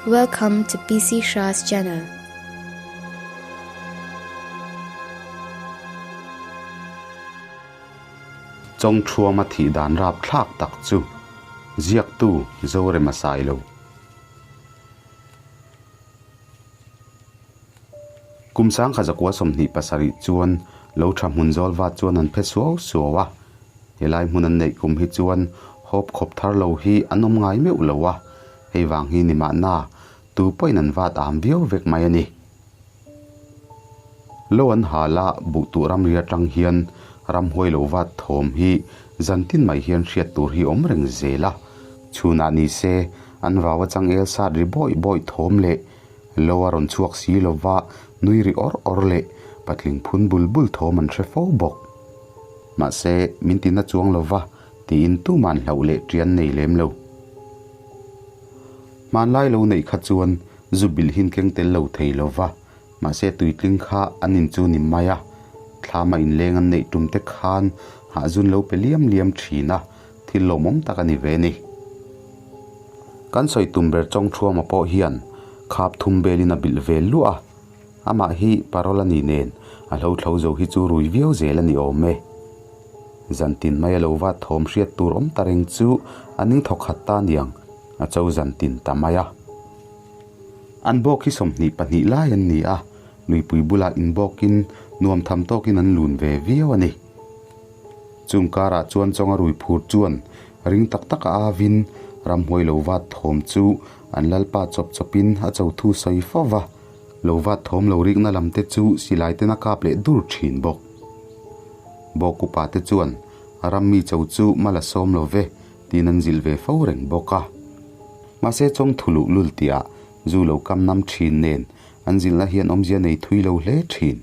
Welcome to PC Shah's channel. Chawngthuama thih dan rapthlak tak chu ziaktu Zorema Sailo. Kum sangkha zakua 27 chuan lo tha hmun zawl vat chuan an phe suau suau a. Helai hmun an neih kum hi chuan hawp khawp thar lo hi an awm ngai meuh lo a, hei vang hi ni mahna tu pawhin an vat am viau vek mai a ni. Lo an hal a, buh tuh ramri atang hian ramhuai lo vat thawm hi zantin mai hian hriat tur hi awm reng zel a. Chhunah ni se an vau a changel sat ri bawih bawih thawm leh lo a rawn chhuak si lova nui ri awr awr leh patling phun bul bul thawm an hre fo bawk. Mahse, min tina chuang lova tiin tuman hlauh leh ṭian nei lem lo. Hmanlai lo neih kha chuan zu bilh hin keng tel lo thei lova, mahse tuitling kha an in chu ni mai a, thlama inleng an neih tum te khan hahzun lo pe liam liam thin a, thil lawmawm tak a ni ve ni. Kan sawi tum ber Chawngthuama pawh hian khap thum belin a bilh ve luah a, amah hi parol a ni nen a hlothlo zo hi chu rui viau zel a ni awm e. Zantin mai a lo vat thawm hriat tur awm ta reng chu a ning thawk khat ta niang a cho zantin ta mai a. An bawk hi 22 lai an ni a, luipui bulah inbawkin nuam tham tawkin an lun ve viau a ni. Chung karah chuan chawnga rui phur chuan ring tak tak a avin ramhuai lo vat thawm chu an lalpa chawp chawpin a cho thu sawi fo va, lo vat thawm lo rikna lam te chu silai ten a kap leh dur thin bawk. Bawk upa te chuan ram mi cho chu mal a sawm lo ve tiin an zilh ve fo reng bawk a. Mahse chawng thu luh lul tihah zu lo kam nam thin nen an zilhna hian awmzia nei thui lo hle thin.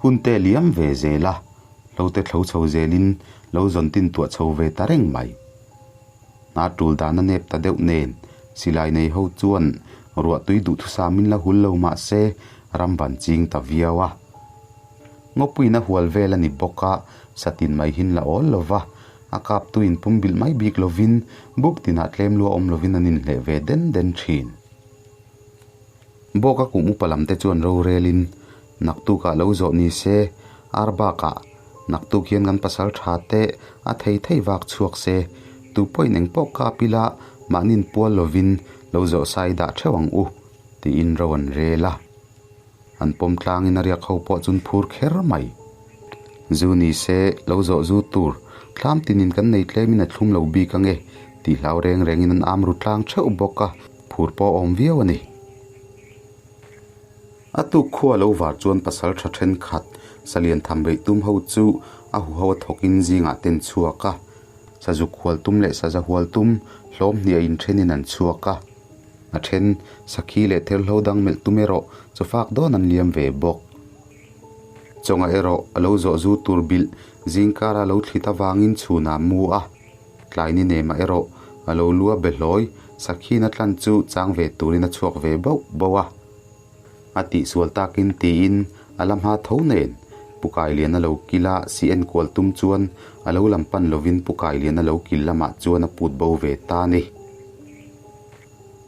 Hun te liam ve zel a, lo te thlo chho zelin lo zawn tin tuah chho ve ta reng mai. Hna tul dan a nep ta deuh nen silai nei ho chuan ruah tui duhthusam in la hul lo mah se ram van ching ta viau a. Ngawpuiin a hual vel a ni bawk a, satin mai hin la awl lo va, a kap tu in pum bilh mai bik lovin buk tinah tlem lua awm lovin an inhleh ve den den thin. Bawk a kum upa lam te chuan rorelin naktukah lo zawh ni se, ar bakah naktuk hian kan pasal tha te a thei thei vak chhuak se, tu pawhin eng pawh kap ila mahnin pual lovin lo zawh sai dah theuh ang u tiin ro an rel a. An pawm tlangin a riak ho pawh chun phur kher mai. Zu ni se lo zawh zu tur thlam tinin kan nei tlemin a thlum lo bik ange tih hlau reng rengin an am ru tlang theuh bawk a. Phur pawh a awm viau a ni. A tuk khua lo var chuan pasal tha thenkhat salian tham beih tum ho chu a huho a thawkin zingah ten chhuak a. Sazuk hual tum leh saza hual tum hlawm hnih a inthenin an chhuak a. A then sakhi leh therhlo dang melh tum erawh chawfak dawn an liam ve bawk. Chawnga erawh a lo zawh zu tur bilh zingkara lo thlit avangin chhunah mu a. Tlai ni nemah erawh a lo lu a be hlawi, sakhina tlan chu chang ve turin a chhuak ve bauh bauh a. A tihsual takin tiin a la hma tho nen Pukailian a lo kil a, si enkual tum chuan a lo lam pan lovin Pukailian a lo kil lamah chuan a put bo ve ta a ni.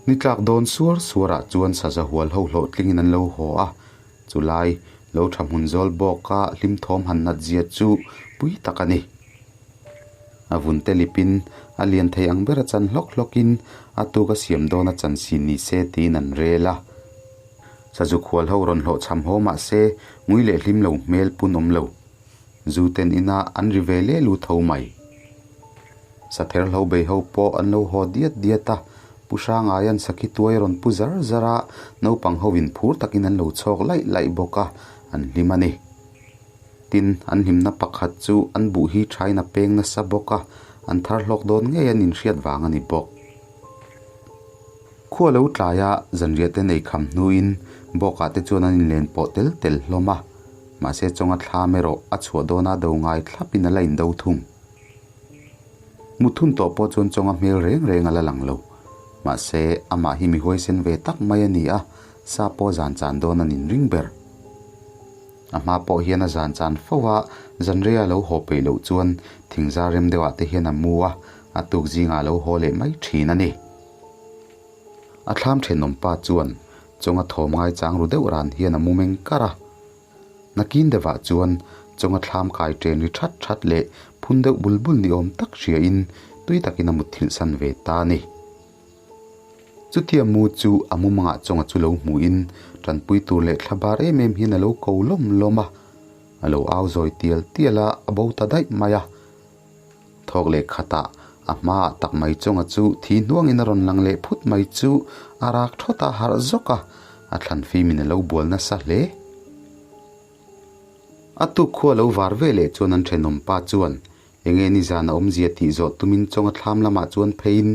Ni tlak dawn suar suarah chuan saza hual ho hlawhtlingin an lo haw a, chulai lo tha hmun zawl bawka hlim thawm han nat zia chu pui tak a ni. A vun te lipin a lian thei ang ber a chan hlawk hlawkin a tuk a siam dawn a chan sin ni se tiin an rel a. Sazu khual ho rawn hlawh chham haw mah se ngui leh hlim lo hmel pun awm lo. Zu ten inah an ri ve leh lu tho mai. Sather hlo bei ho pawh an lo haw diat diat a, Pu Hrangaia'n sakhi tuai rawn pu zar zar a, naupang ho in phur takin an lo chhawk laih laih bawk a, an hlim a ni. Tin, an hlimna pakhat chu an buh hi thain a peng nasa bawk a, an thar hlawk dawn ngei an inhriat vang a ni bawk. Khua lo tlaia zanriah te nei kham hnuin bawkah te chuan an inlen pawh tel tel hlawm a, mahse chawnga thlam erawh a chhuah dawna do ngai thlapin a la indo thung. Muthun tawh pawh chuan chawnga hmel reng reng a la lang lo. Mahse, amah hi mi huaisen ve tak mai a ni a, sa pawh zan chan dawn an inring ber. A hma pawh hian a zan chan fo a, zanreia lo haw peih loh chuan thingzar rem deuhah te hian a mu a, a tuk zingah a lo haw leh mai thin a ni. A thlam thenawmpa chuan Chawnga thawm ngaichang ru deuh ran hian a mu meng kar a. Nakin deuhah chuan Chawnga thlam kai ṭen ri ṭhat ṭhat leh phun deuh bul bul ni awm tak hriain tui takin a mutthilh san ve ta a ni. Chutia mu chu a mumangah Chawnga chu lo hmuhin ṭanpui tur leh thla bar em em hian a lo ko lawm lawm a. A lo au zawi tial tial a, a bo ta daih mai a. Thawk leh khatah a hmaah tak mai chawnga chu thi hnuangin a rawn lang leh phut mai chu a rak thawt a, harh zawk a, a thlan fimin a lo bual nasa hle. A tuk khua lo var ve leh chuan an thenawm pa chuan enge nizan a awmzia tih zawh tumin chawnga thlam lamah chuan pheiin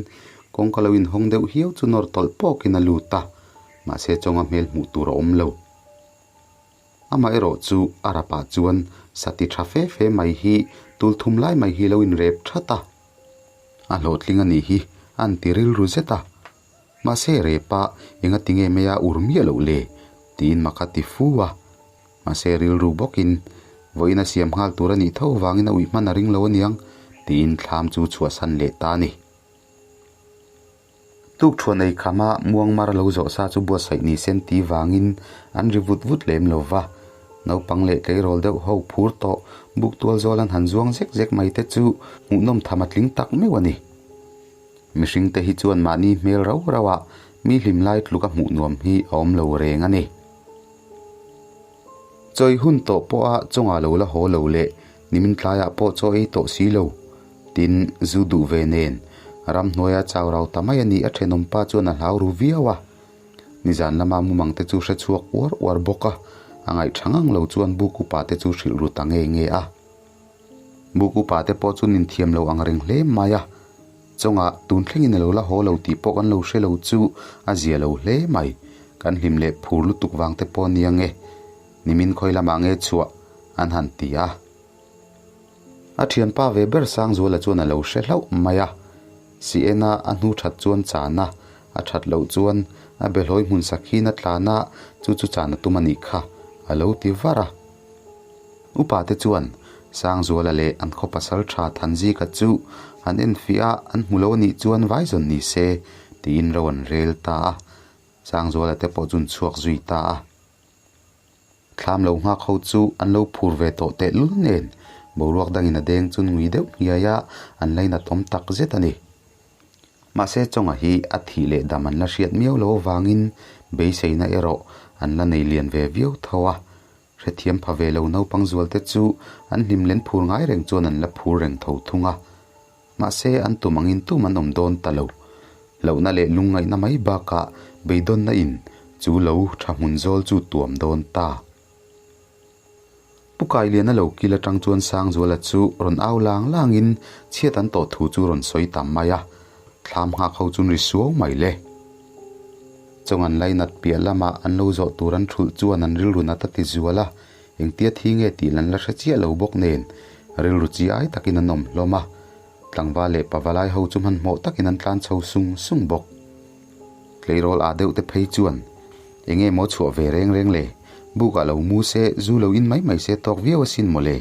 kawngka lo inhawng deuh hiau chu nawr tawlh pawkin a lut a, mahse chawnga hmel hmuh tur a awm lo. Amaherawh chu a rapah chuan sati tha fe fe mai hi tul thum lai mai hi lo inrep that a, a hlawhtling a nih hi a an ti rilru zet a. Mahse repa enga tinge mai a ur miah loh le? tiin mak a ti fu a. Mahse rilru bawkin vawiin a siam nghal tur a nih tho vangin a uih hman a ring lo aniang tiin thlam chu chhuahsan leh ta a ni. Tuk thuan ei khama muangmar lo zawh sa chu buatsaih ni sen ti vangin an ri vut vut lem lo va. Naupang leh tleirawl deuh ho phur tawh buk tual zawl an han zuang zek zek mai te chu hmuhnawm tham a tling tak meuh a ni. Mihring te hi chuan mahni hmel rau rau ah mi hlim lai tluk a hmuh nuam hi a awm lo reng a ni. Chawi hun tawh pawha chawngah lo la haw lo leh nimin tlaiah pawh chaw ei tawh si lo. Tin, zu duh ve nen ramhnuaia chau rau ta mai a nih a thenawm pa chuan a hlau ru viau a. Nizan lama mumang te chu hre chhuak uar uar bawk a, a ngaih tha ngang lo chuan buk upa te chu hrilh ru ta nge nge a. Buk upa te pawh chu ninthiam lo ang reng hle mai a, chawngah tun thlengin a lo la haw lo tih pawh kan lo hre lo chu a zia lo hle mai, kan hlim leh phur lutuk vang te pawh nia nge, nimin khawi lamah nge chhuah an han ti a. A thianpa ve ber Sangzuala chuan a lo hre hlauh mai a, si ena a hnu that chuan chan a, a that loh chuan a behlawi hmun sakhin a tlan a, chu chu chan a tum a nih kha, a lo ti var a. Upa te chuan Sangzuala leh an khaw pasal tha Thanzika chu an enfiah a, an hmu lo a nih chuan vai zawn ni se tiin ro an rel ta a, Sangzuala te pawh chu an chhuak zui ta a. Thlam lo nghak ho chu an lo phur ve tawh tehlul nen boruak dangin a deng chu ngui deuh hniai a, an lainat awm tak zet a ni. Mahse Chawnga hi a thih leh dam an la hriat miau lo avangin beiseina erawh an la nei lian ve viau tho a, hrethiam pha ve lo naupang zualte chu an hlim len phur ngai reng chuan an la phur reng tho thung a. Mahse an tum angin tum an awm dawn ta lo. Hlauhna leh lungngaihna mai bakah beidawnna in chu lo tha hmun zawl chu tuam dawn ta. Pu Kailiana lo kil atang chuan Sangzuala chu rawn au lang langin chhiat an tawh thu chu rawn sawi ta mai a, thlam nghak ho chun ri suau mai le. Chawng an lainat piah lamah an lo zawh tur an thulh chuan an rilru nat a ti zual a, Engtia thi nge tih lan la hre chiah lo bawk nen rilru chi ai takin an awm hlawm a, tlangval leh pavalai ho chu hmanhmawh takin an tlan chho sung sung bawk. Tleirawl ah deuh te phei chuan enge maw chhuah ve reng reng le, buk ah lo mu se, zu lo in mai mai se tawk viau asin maw le,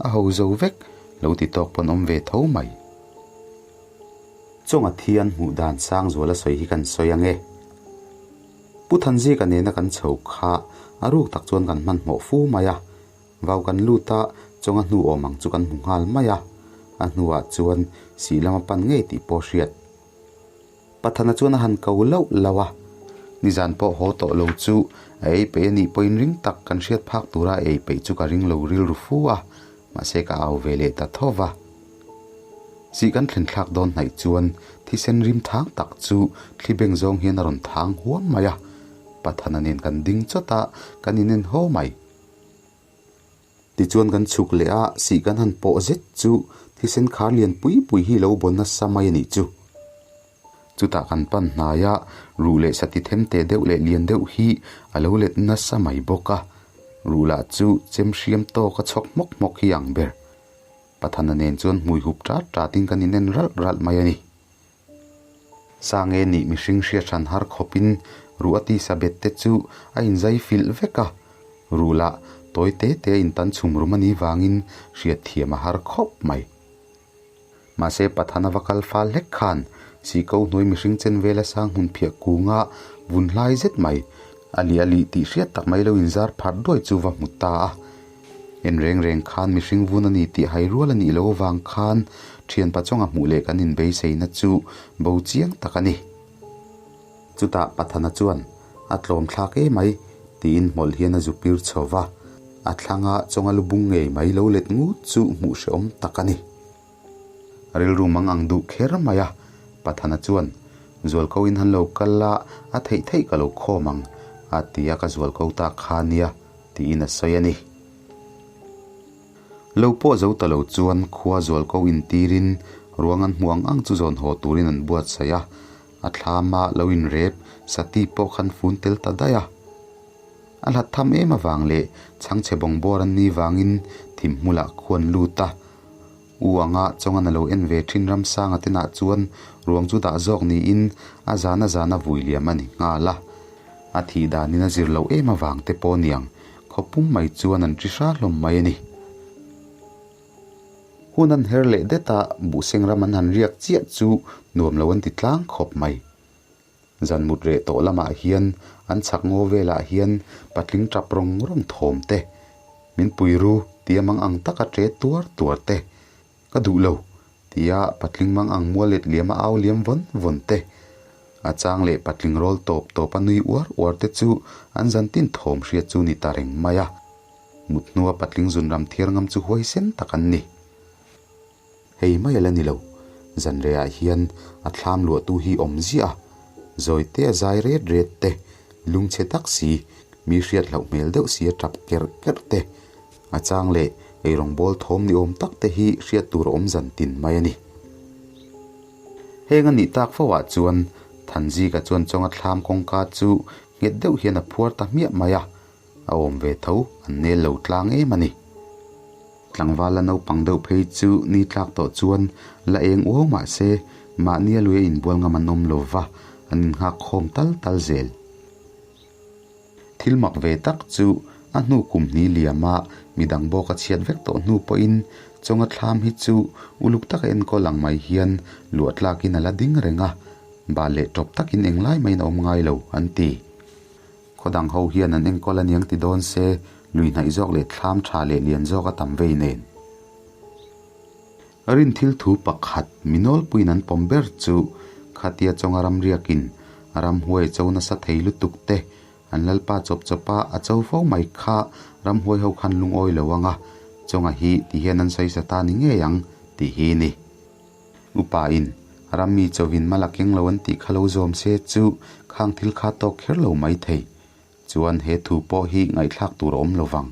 a ho zo vek, lo ti tawk pawn awm ve tho mai. Chawnga thian hmuh dan sang zuala sawi hi kan sawi ange. Pu Thanzika nena kan chho kha a ruk tak chuan kan hmanhmawh fu mai a, vau kan lut a, chawnga hnu awm ang chu kan hmu nghal mai a, a hnuah chuan sih lama pan ngei tih pawh hriat. Pathana chuan a han ko lauh lauh a, nizan pawh haw tawh lo chu a ei peih a nih pawhin ring tak kan hriat phak tura a ei peih chu ka ring lo rilru fu a, mahse ka au ve leh ta tho va. Sih kan thlen thlak dawn hnaih chuan thisen rim thang tak chu thli beng zawng hian a rawn thang huam mai a, Pathana nen kan ding chawt a, kan inen haw mai. Tichuan kan chhuk leh a, sih kan han pawh zet chu thisen khar lian pui pui hi lo bawn nasa mai a nih chu. Chutah kan pan hnai a, ruh leh sati them te deuh leh lian deuh hi a lo let nasa mai bawk a, ruh lah chu chem hriam tawk a chhawk hmawk hmawk hi ang ber. Pathana nen chuan hmui hup ṭat ṭatin kan inen ralh ralh mai a ni. Sange nih mihring hriat hran har khawpin ruh a tisa bet te chu a inzai filh vek a, ruh lah tawi te te a intan chhum rum a nih vangin hriat thiam a har khawp mai. Mahse Pathana va kal fal hlek khan Siko hnuai mihring chen vela sang hmun phiah kunga vun hlai zet mai, a lih a lih tih hriat tak mai lo inzar pharh duai chu va hmu ta a. En reng reng khan mihring vun a ni tih hai rual a nih loh avang khan thianpa chawnga hmuh leh kan inbeiseina chu bo chiang tak a ni. Chutah Pathana chuan, A tlawm thlak e mai, tiin hmawlh hian a zu pir chho va, a thlanga chawnga lu bung ngei mai lo let ngut chu hmuh hrehawm tak a ni. Rilru mang ang duh kher mai a, Pathana chuan, Zualko in han lo kal a, a theih theih ka lo khawm ang, a ti a, ka zualko ta kha nia, tiin a sawi a ni. Lo pawh zo ta lo chuan khua zualko intirin ruang an hmuh ang ang chu zawn haw turin an buatsaih a, A thlama lo inrep Sati pawh khan fun tel ta daih a. A hlat tham em avang leh chhangchhe bawngbawr an nih vangin thim hmulah khuan lut a. U anga chawngan a lo en ve thin Ramsanga tenah chuan ruang chu dah zawk niin a zan a zan a vui liam a ni nghal a. A thih danin a zir loh em avang te pawh niang khawpum mai chuan an ṭi hra hlawm mai a ni. Hun an her leh det a, buhseng ram an han riak chiah chu nuam lo an ti tlang khawp mai. Zan mut reh tawh lamah hian an chhak ngaw velah hian patling tap rawng rawng thawm te, min pui ru tia mang ang taka ṭe tuar tuar te, ka duh lo tia patling mang ang mual let liam a au liam vawn vawn te, a chang leh patling rawl tawp tawp a nui uar uar te chu an zan tin thawm hriat chu ni ta reng mai a. Mut hnua patling zun ram thiar ngam chu huaisen tak an ni. Hei mai a la ni lo. Zanrehah hian a thlam luahtu hi awm ziah a, zawite a zai ret ret te, lungchhe tak si, mi hriat hlauh hmel deuh si a tap kerh kerh te, a chang leh eirawng bawl thawm ni awm tak te hi hriat tur a awm zan tin mai a ni. Heng a nih tak fo ah chuan Thanzika chuan chawnga thlam kawngka chu nghet deuh hian a phuar ta hmiah mai a, A awm ve tho, an nel lo tlang em a ni. Tlangval la naupang deuh phei chu ni tlak tawh chuan la eng uau mah se mahni a lui a inbual ngam an awm lo va, an innghak khawm tal tal zel. Thil mak ve tak chu a hnu kum hni liama midang bawk a chhiat vek tawh hnu pawhin chawnga thlam hi chu uluk taka enkawl ang mai hian luah tlakin a la ding reng a, bal leh tawp takin englai maiin a awm ngai lo an ti. Khaw dang ho hian an enkawl aniang ti dawn se, lui hnaih zawk leh thlam tha leh lian zawk a tam vei nen. Rin thil thu pakhat mi nawlpuiin an pawm ber chu khatia chawnga ram riakin a ramhuai cho nasa thei lutuk te, an lalpa chawp chawpa a cho fo mai kha ramhuai ho khan lungawi lo anga chawnga hi ti hian an sawi sa ta ni ngei ang tih hi ni. Upa in rammi chauhin mal a keng lo an tih kha lo zawm se chu khang thil kha tawk kher lo mai thei. Chuan he thu pawh hi ngaihthlak tur a awm lo vang.